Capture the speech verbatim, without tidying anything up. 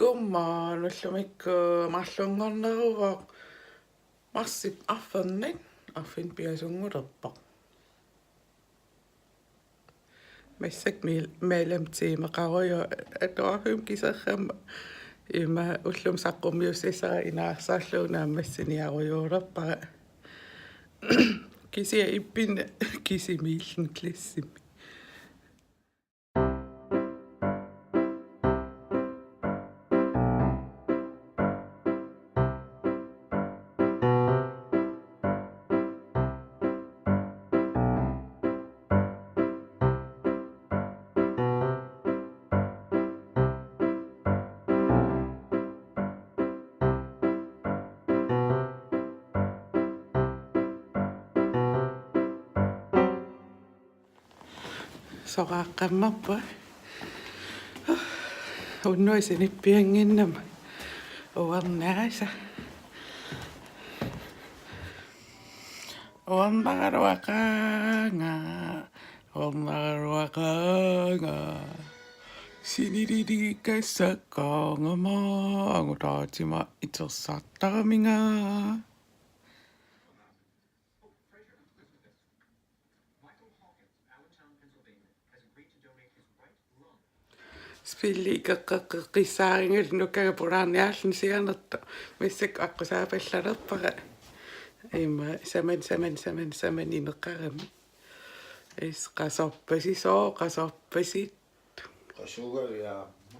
Kumma nullumikkut marlunngorneruvoq marsip arfernik arfineq-pingasunngulerpoq. Massakkut mil-, mellemtimeqarujoor atuarfimmi kiserrama. Ima ullumi saqqummiussissara inaarsaarlugu naammassiniarujuulerpara. Kisianni ippinni kisimiilluni klassimi. Soraaqqammerpunga. Unnuaq sinippiannginnama uernaasa. Uernaraluaqaanga, uernaraluaqaanga. Sinililikkassakkaangama angutaatima itersartaraminga. Spilli ikeqqeqqeqqissaarigalugu nukaga pulaarniarluni sianertoq. Massakkut aqqusaapallalerpara. Ima saman, saman, saman, saman ineqarami. Is qasorpasisooq, qasorpasittoq. Qasugaviaamma.